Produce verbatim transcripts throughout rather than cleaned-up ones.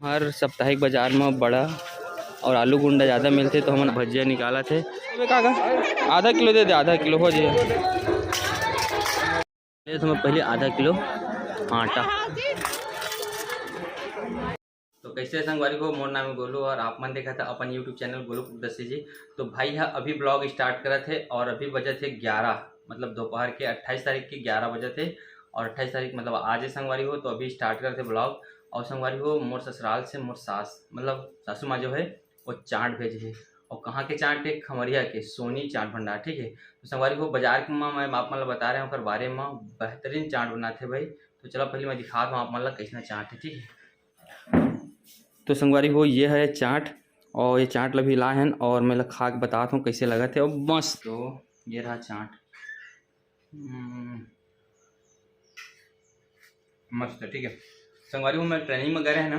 हर साप्ताहिक बाजार म बड़ा और आलू गुंडा ज़्यादा मिलथे, तो हमन भजिया निकालत हे। अबे का गा? आधा किलो दे दे, आधा किलो हो जाए। ले तो मैं पहले आधा किलो आटा। तो कैसे संगवारी हो, मोर नाम है गोलू और आप मन देखा था अपन YouTube चैनल गोलू कुकदसी जी। तो भाई है अभी ब्लॉग स्टार्ट करत है और अभी बजत है ग्यारह, मतलब दोपहर के अट्ठाईस तारीख के ग्यारह बजत है और अट्ठाईस तारीख मतलब आज है संगवारी हो। तो अभी स्टार्ट करत है ब्लॉग। और संगवारी हो, मोर ससुराल से मोर सास मतलब सासू माँ जो है वो चाट भेजे है। और कहाँ के चाट है? खमरिया के सोनी चाट भंडार, ठीक है। तो संगवारी हो, बाजार के में मैं आप मन ला बता रहे हूँ ओकर बारे में, बेहतरीन चाट बनाते भाई। तो चलो पहले मैं दिखात हूँ आप मन ला कैसना चाट है, ठीक है। तो संगवारी हो, ये है चाट और ये चाट ला भी लाए हन और मैं ला खा के बतात हूँ कैसे लगत है। और मस्त, तो ये रहा चाट। हम्म, मस्त है, ठीक है। संगवारी हो, मैं ट्रेनिंग में गए रहे ना,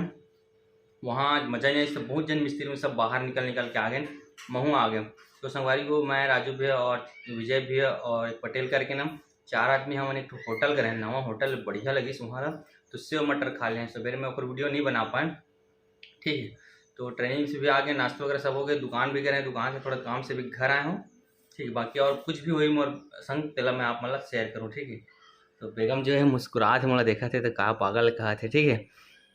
वहाँ आज मज़ा नहीं आया, सब बहुत जन मिस्त्री में सब बाहर निकल निकल के आ गए, महू आ गए। तो संगवारी हो, मैं, राजू भैया और विजय भैया और एक पटेल करके ना, चार आदमी हमन एक ठो होटल गए रहे, नवा होटल बढ़िया लगिस वहाँ ला, तो सेव मटर खा लें। सवेरे में ओकर वीडियो नहीं बना पाए, ठीक है। तो ट्रेनिंग से भी आ गए, नाश्ता वगैरह सब हो गए, दुकान भी गए रहे, दुकान से थोड़ा काम से भी घर आए हूँ, ठीक है। बाकी और कुछ भी होई मोर संग, तेला मैं आप मन ला शेयर करूँ, ठीक है। तो बेगम जो है मुस्कुरात हे, मोला देखत हे तो का पागल कहत हे, ठीक है।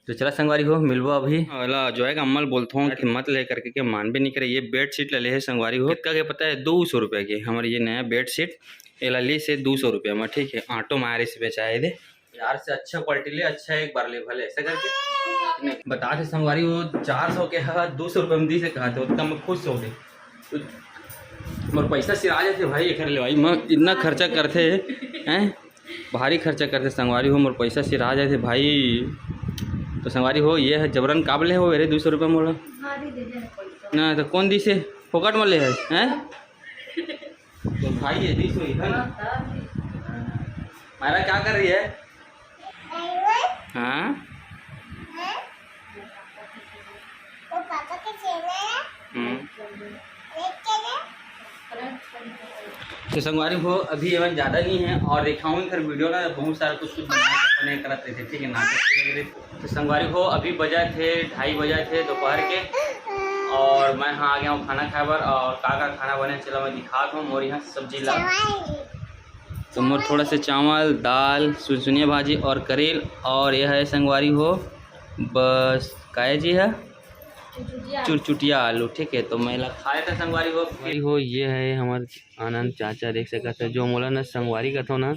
तो चला संगवारी हो, मिलबो अभी। ओला जो है अम्मा ल बोलथों कि मत ले करके, के मानबे नहीं करे। ये बेडशीट ला ले हे संगवारी हो, कितका के पता है? दो सौ रुपया के। हमारे ये नया बेडशीट एला लीस हे दो सौ रुपया में, ठीक है। ऑटो में आए रहिस बेचाए दे। बाजार से अच्छा क्वालिटी ले, अच्छा एक बार ले भले ऐसा करके। नहीं, बता दे संगवारी हो, चार सौ के हा, दो सौ रुपया में दीस हे कहा थे, उतना में खुश हो गए। तो मोर पैसा सिरा जाथे भाई, एकर ले भाई, मैं इतना खर्चा करथे, हैं, भारी खर्चा करथे संगवारी हो, मोर पैसा सिरा जाथे भाई। तो संगवारी हो, ये है जबरन काब ले हो रे, दो सौ रुपया मोला। हाँ, दे दे, दे पैसा। ना तो कौन दीस हे? फोकट में ले है, हैं? तो भाई ये दीस हो इधर। मायरा क्या कर रही है? हाँ? हम्म। तो संगवारी हो, अभी एमन ज़्यादा नहीं है और दिखाऊँ फिर वीडियो ना, बहुत सारा कुछ कुछ बनाए के अपने करत रहिथे, ठीक है, नाटक वगैरह। तो संगवारी हो, अभी बजत हे ढाई बजत हे दोपहर के और मैं हाँ आ गया हूँ खाना खाए बर। और का का खाना बने चला मैं दिखात हूँ। मोर यहाँ सब्जी ला, तो मोर थोड़ा से चावल, दाल, सुनसुनिया भाजी और करेल और यह है संगवारी हो बस, काय जी है? चुरचुटिया। चुरचुटिया आलू, ठीक है। तो मैं ला खाए था संगवारी हो। संगवारी हो, ये है हमर आनंद चाचा, देख सकत है, जो मोला ना संगवारी कथो ना,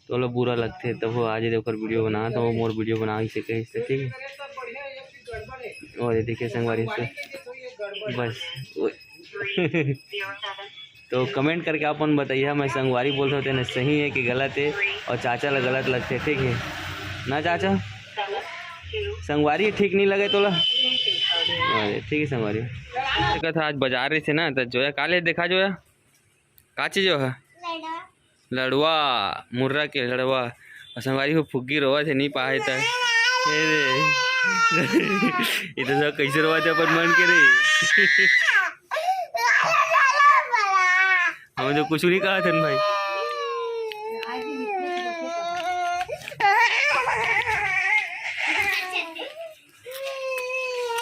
तो ओला बुरा लगथे, तब वो आज दे ओकर वीडियो बना, तो वो मोर वीडियो बना ही सके इससे, ठीक है। और ये देखिए संगवारी से, बस वो तो कमेंट करके अपन बताइए, मैं संगवारी बोलत होते ना, सही है कि गलत है, और चाचा ला गलत लगथे, ठीक है ना चाचा? संगवारी ठीक नहीं लगे तोला? अरे ठीक है संगवारी। कथा आज बाजार रहिसे ना, तो जोया का ले देखा जोया, का चीज हो? लड़वा, मुर्रा के लड़वा। और संगवारी हो फुग्गी रोवत हे, नहीं पाए त। ए रे। ये तो सब कैसे रोवत हे अपन मन के रे। हमें तो कुछ नहीं कहा था भाई।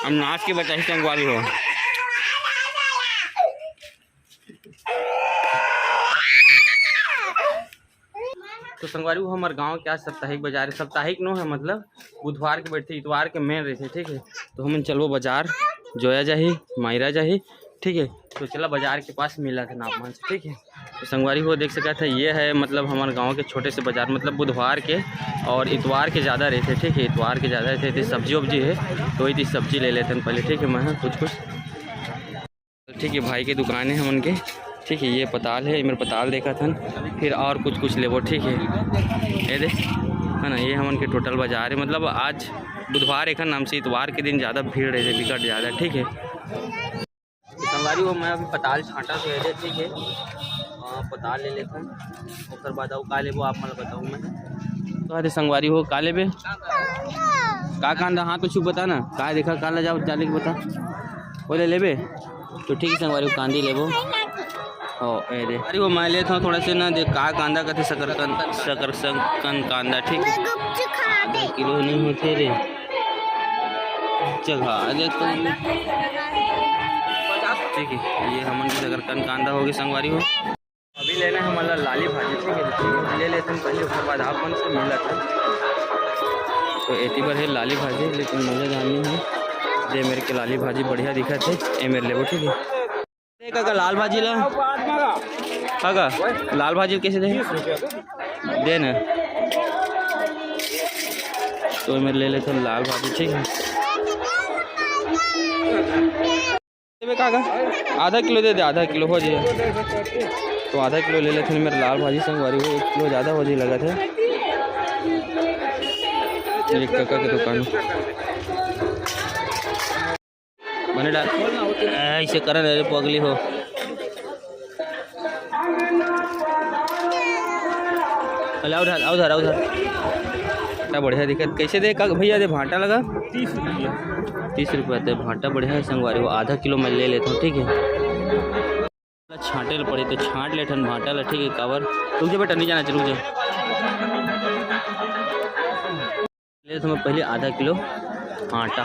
हम नाच के बचा ही संगवारी हो। तो संगवारी हो, हमर गांव के आज साप्ताहिक बाजार है, साप्ताहिक नो है, मतलब बुधवार के बैठथे, इतवार के मेन रहिथे, ठीक है। तो हमन चलबो बाजार, जोया जाही, मायरा जाही, ठीक है। तो चला बाजार के पास मिलत हन आप मन से, ठीक है। तो संगवारी हो देख सकत है, ये है मतलब हमर गांव के छोटे से बाजार, मतलब बुधवार के और इतवार के ज़्यादा रहिथे, ठीक है, इतवार के ज़्यादा रहिथे। तो सब्जी उब्जी है, तो ये सब्जी ले लेते हैं पहले, ठीक है, मैं कुछ कुछ ठीक है, भाई के दुकान है हमन के, ठीक है, ये पताल है, एमेर पताल देखत हन, फिर और कुछ कुछ लेबो, ठीक है। ये दे, है ना, ये हमन के टोटल बाजार है, मतलब आज बुधवार एखर नाम से, इतवार के दिन ज़्यादा भीड़ रहिथे, बिकट ज़्यादा, ठीक है। संगवारी हो, मैं अभी पताल छांटा तो है, ठीक है, अ, पताल ले लेथन, ओकर बाद अउ का लेबो आप मन ल बताऊँ मैं। तो अरे संगवारी हो, का लेबे? का कांदा? हाँ, तो चुप बता ना, का देखा, का ले जाओ, जाने के बता, वो ले लेबे? तो ठीक है संगवारी हो, कांदी लेबो। ओ, ए दे। अरे वो मैं लेत हूँ थोड़ा से ना, देख का कांदा कथे, शकरकंद, शकरकंद कांदा, ठीक है? आधा किलो नहीं होथे रे। जगह आ जाए तो। ठीक है, ये हमन के शकरकंद कांदा होगे संगवारी हो। अभी लेना है हमन ला लाली भाजी, ठीक है, लाली भाजी ले लेथन पहले, ओकर बाद आप मन से मिलत है। तो एती बर है लाली भाजी, लेकिन मजा जानी है। दे मेर के लाली भाजी बढ़िया दिखत है, ए मेर लेबो, ठीक है। दे काका लाल भाजी ला, काका लाल भाजी कैसे दे? दे ना। तो ए मेर ले लेथन लाल भाजी, ठीक है। देबे का गा? आधा किलो दे दे, आधा किलो हो जाए। तो आधा किलो ले लेथन ए मेर लाल भाजी संगवारी हो, एक किलो ज़्यादा हो जाए लगत है। ये काका के दुकान बने डाल, ऐसे करन अरे पगली हो। अरे, आउ धर, आउ धर, आउ धर। का बढ़िया दिखत। कैसे दे का भैया दे भांटा लगा? तीस रुपया। तीस रुपया दे भांटा बढ़िया है संगवारी, वो आधा किलो मैं ले लेता हूँ, ठीक है। छांटे ल पड़े तो छांट लेथन भांटा ला, ठीक है। काबर रुक जा बेटा, नहीं जाना, रुक जा। ले तो मैं पहले आधा किलो आटा।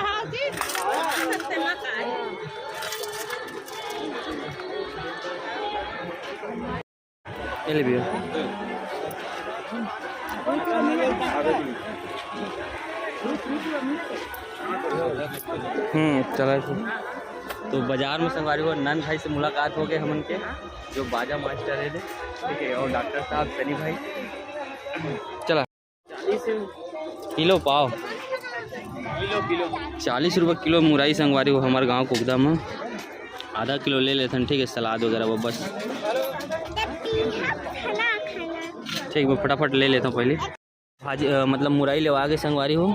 ये ले भैया। हम्म, चला इसको। तो बाजार में संगवारी हो नंद भाई से मुलाकात हो गए हमन के, जो बाजा मास्टर है, ठीक है, और डॉक्टर साहब सनी भाई। चला। किलो पाव। Kilo, kilo. चालीस रुपये किलो मुरई संगवारी हो हमारे गांव कुकदा में। आधा किलो ले लेथन, ठीक है, सलाद वगैरह वो बस। ठीक, मैं फटाफट ले लेता हूँ पहले। भाजी, अ, मतलब मुरई लेवा के संगवारी हो,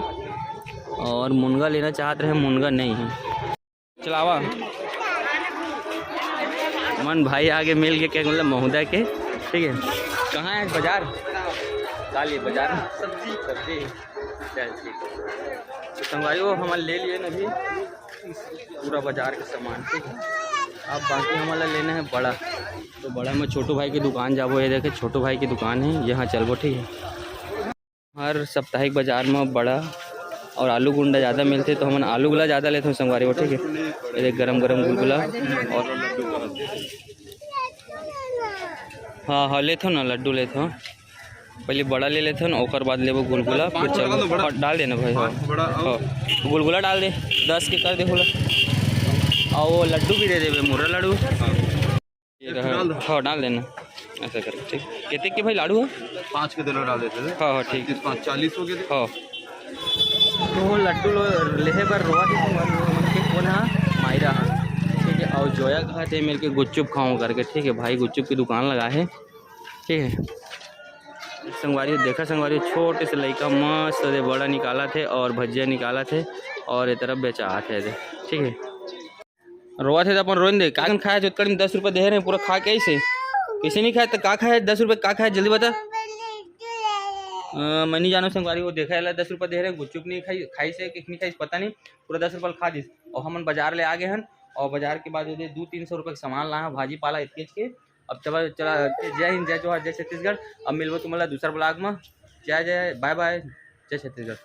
और मुनगा लेना चाहत रहे, मुनगा नहीं है। चलावा मन भाई आगे मिल के, क्या मतलब महोदय के, ठीक है। कहाँ है बाजार? काली बाजार में सब्जी, सब्जी। चल ठीक है। तो संगवारी हो हमारे ले लिए ना अभी पूरा बाजार का सामान, ठीक है। अब बाकी हमारा लेना है बड़ा, तो बड़ा में छोटू भाई की दुकान जाबो। ये देखे छोटू भाई की दुकान है, यहाँ चलबो, ठीक है। हर साप्ताहिक बाजार में बड़ा और आलू गुंडा ज़्यादा मिलथे, तो हमन आलू गुला ज़्यादा लेथन संगवारी हो, ठीक है। ये देख गरम गरम गुलगुला और हाँ, हाँ, लेथन ना, लड्डू लेथन। पहले बड़ा ले लेथन, ओकर बाद लेबो गुलगुला, फिर चलो। हाँ, डाल देना भाई, हाँ। हाँ, गुलगुला डाल दे, दस के कर दे गुला। और वो लड्डू भी दे देबे, मुर्रा लड्डू। ये रहा। डाल दो। हाँ, डाल देना ऐसा करके, ठीक। कितने के भाई लाडू है? पाँच के दे लो, डाल देते थे। हाँ, हाँ, ठीक। तीस पाँच चालीस हो गए थे। हाँ। तो वो लड्डू लो, लेहे बर रोवा के संगवारी हो, उनके कौन हा? मायरा हा। ठीक है, और जोया कहा थे मिलके गुपचुप खाऊं करके, ठीक है, भाई गुपचुप की दुकान लगा है, ठीक है। संगवारी देखा, संगवारी छोटे से लइका मस्त से बड़ा निकाला थे और भजिया निकाला थे और ये तरफ बेचा थे, ठीक है। रोवा थे तो अपन रोन दे, कागन खाया चोतकड़ी में दस रुपये दे रहे हैं, पूरा खा के ऐसे। कैसे नहीं खाया तो का खाया? दस रुपये का खाया, जल्दी बता। अ, मैं नहीं जानव संगवारी, वो देखा है, दस रुपये दे रहे हैं, गुपचुप नहीं खाई, खाई से कि नहीं खाई, पता नहीं। पूरा दस रुपये खा दिस। और हमन बाजार ले आ गए हन, और बाजार के बाद ये दे दू तीन सौ रुपये के सामान लाए हैं, भाजी पाला इतने के। अब चला, चला, जय हिंद, जय जोहार, जय छत्तीसगढ़। अब मिलबो तुमला दूसरा vlog में। जय जय, bye bye, जय छत्तीसगढ़।